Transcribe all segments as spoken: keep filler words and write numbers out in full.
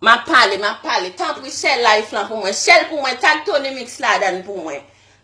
M ap pale, m ap pale. Tanpri, share live lan pou mwen. Share l pou mwen. Tag Tony Mix ladan l pou mwen.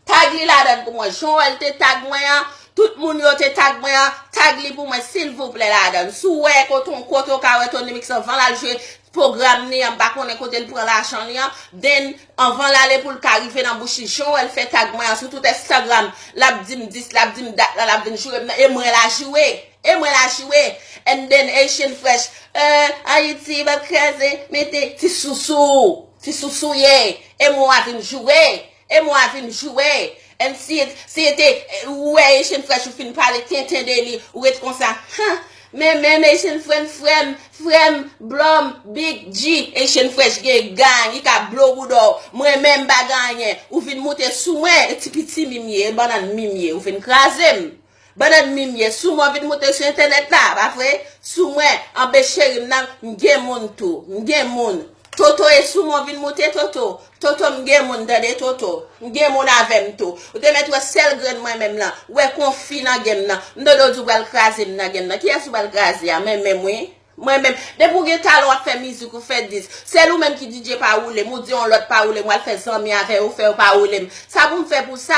Tag li ladan l pou mwen. Jan w wè l te tag mwen an, tout moun yo te tag mwen an, tag li pou mwen, silvouplè, ladan l. Si w wè kote, kote w ka wè Tony Mix anvan l al jwe pwogram li an, m pa konnen kote l pran lajan li an, then, anvan l ale pou l ka rive nan bouch li, jan w wè l fè tag mwen an sou tout Instagram, l ap di m dis, l ap di m dat la, l ap vin joure m nan, e mwen l a joure. E mwen la joure. And then Haitian Fresh, eh, Ayiti, m ap kraze, mete ti sousou, ti sousou ye. E mwen a vin joure. E mwen a vin joure. And si, si te, ou wè Haitian Fresh, ou fin pale tenten de li, ou ret konsa. Huh. Men, men, men, Haitian Fresh, frè m, frè m, blo m, Big G, Haitian Fresh gen gang, li ka blo bouda w. Mwen menm pa gen anyen. Ou vin moute sou mwen, e ti piti mi m ye, e bannann mi m ye, ou vin kraze m. Bannann mi m ye, sou mwen vin moute sou entènèt la, pa vre? Sou mwen, anben cheri m nan, m gen moun tou, m gen moun. Toto e sou mwen vin moute, Toto. Toto, m gen moun, tande, Toto. M gen moun avè m tou. Ou te mèt wè sèl grenn mwen menm lan, wè konfi nan gen m nan. M tande w di w pral kraze m nan gen m nan. Kiyès ou pral kraze a? Men menm wi. Mwen menm, depi w gen talan w ap fè mizik, ou fè dis. Sèl ou menm ki D J pa woule m, ou di yon lòt pa woule m, w al fè zanmi avè yo, fè yo pa woule m. Sa pou m fè pou sa?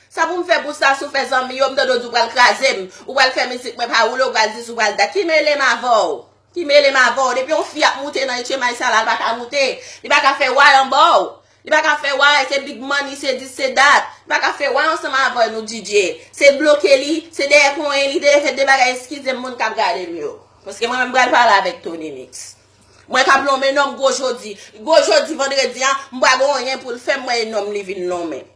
Sa pou m fè pou sa si w fè zanmi yo, m tande w di w pral kraze m, ou pral fè mizik mwen pa woule, ou pral dis, ou pral dat. Ki mele m avè w? Ki mele m avè w? Depi yon fi ap moute nan H M I sa la, l pa ka moute. Li pa ka fè way anba w. Li pa ka fè way, se big money, se dis, se dat. Li pa ka fè way ansanm avè nou, D J. Se bloke li, se dèyè konyen li te fè de bagay, eskize m moun k ap gade m yo. Paske mwen menm m pral pale avèk Tony Mix. Mwen k ap lonmen nonm gwo jodi. Gwo jodi vandredi an, m pa gen anyen pou l fè m, mwen e nonm li vin lonmen.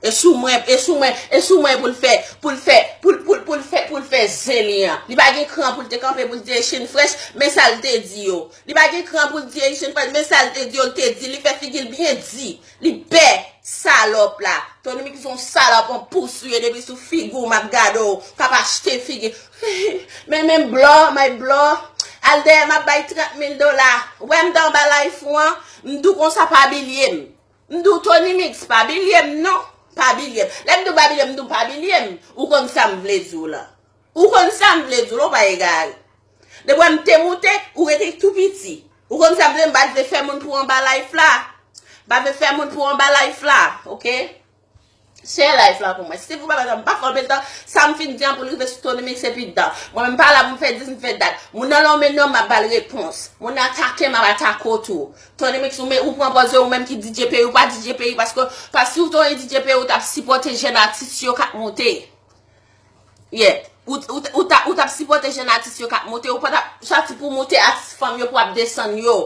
E sou mwen, e sou mwen, e sou mwen pou l fè, pou l fè, pou l, pou l, pou l fè, pou l fè zen li an. Li pa gen kran pou l te kanpe pou l di Haitian Fresh, men sa l te di yo. Li pa gen kran pou l di Haitian Fresh, men sa l te di yo, l te di, li fè figi l byen di. Li pè, salòp la. Tony Mix se yon salòp, yon pous ou ye, depi sou figi w m ap gade w, k ap achte figi. Men, men blo, my blo, al dèyè m ap bay trant mil dola. Ou wè m te anba live ou an, m di w konsa pa bilye m. M di w Tony Mix pa bilye m non. Pa bilye m. Lè m di w pa bilye m, m di w pa bilye m. Ou konn sa m vle di w lan. Ou konn sa m vle di w lan, ou pa egare. Depi w wè m te moute, ou rete tou piti. Ou konn sa m vle, m pa t vle fè moun pou anba live la. M pa vle fè moun pou anba live la, oke? Share live la pou mwen. Si pou pa, m pa fè anpil tan, sa m fin di an pou l rive sou Tony Mix epi dan. Mwen menm pa la pou m fè dis, m fè dat. Moun nan lonmen non m, m ap ba l repons. Moun nan atake m, m ap atake w tou. Tony Mix, ou, men, ou pran pòz ou menm ki D J peyi, ou pa D J peyi, paske, paske si w te yon D J peyi, ou t ap sipòte jèn atis yo k ap monte. Yeah. Ou, ou, ou, ta, ou t ap sipòte jèn atis yo k ap monte, ou pa t ap sòti pou monte atis fanm yo, pou ap desann yo.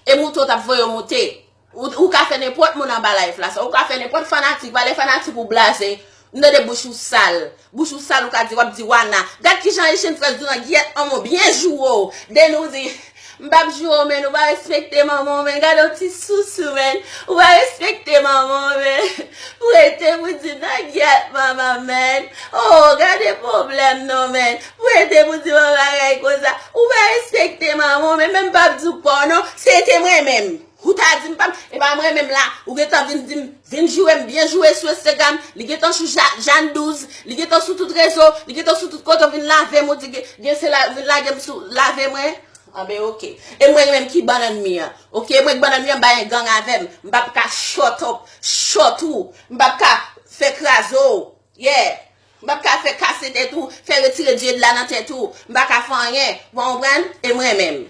E monte w t ap voye yo monte. Ou, ou ka fè nenpòt moun anba live la sa. Ou ka fè nenpòt fanatik, pale fanatik ou blaze. M tande bouch ou sal. Bouch ou sal, ou ka di, w ap di Wana. Gad kijan Haitian Fresh di w nan giyèt manman w byen joure w. Den ou di, m p ap joure w, men ou pa respekte manman w, men gade yon ti sousou, men. Ou pa respekte manman w, men. Ou rete pou di nan giyèt manman, men. Oh, gade pwoblèm non, men. Ou rete pou di yon bagay konsa. Ou pa respekte manman w, men, men m p ap di w pa w non. Se te mwen menm. Ou ta di m pa m, e pa mwen menm la, ou gentan vin di m, vin joure m, byen joure sou Instagram, li gentan sou Ja-, Jane douz, li gentan sou tout rezo, li gentan sou tout kote, ou vin lave m, ou di gen, gen se la, vin lage m sou, lave mwen. Anben, oke. E mwen menm ki bannann mi an. Oke, mwen ki bannann mi an, m pa gen gang avè m. M p ap ka shut up, shut ou. M p ap ka fè kraze w. Yeah. M p ap ka fè kase tèt ou, fè retire dye de la nan tèt ou. M pa ka fè anyen. Ou konprann? E mwen menm.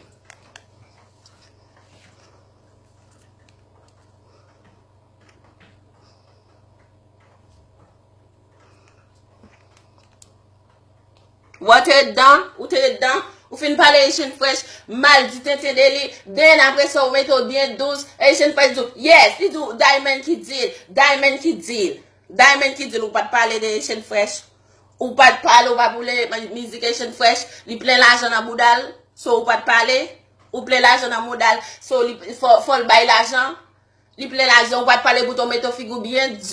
Ou te dedan, ou te dedan, ou fin pale Haitian Fresh, mal di tenten de li, then apre sa ou mete w byen douz, Haitian Fresh di w, yes, li di w Diamond ki di l, Diamond ki di l. Diamond ki di l ou pa t pale de Haitian Fresh. Ou pa t pale, ou pa boule mizik Haitian Fresh. Li plen lajan nan bouda l. So ou pa t pale. Ou plen lajan nan bouda l. So li fò, fò l bay lajan. Li plen lajan, ou pa t pale, bouton mete w figi w byen di.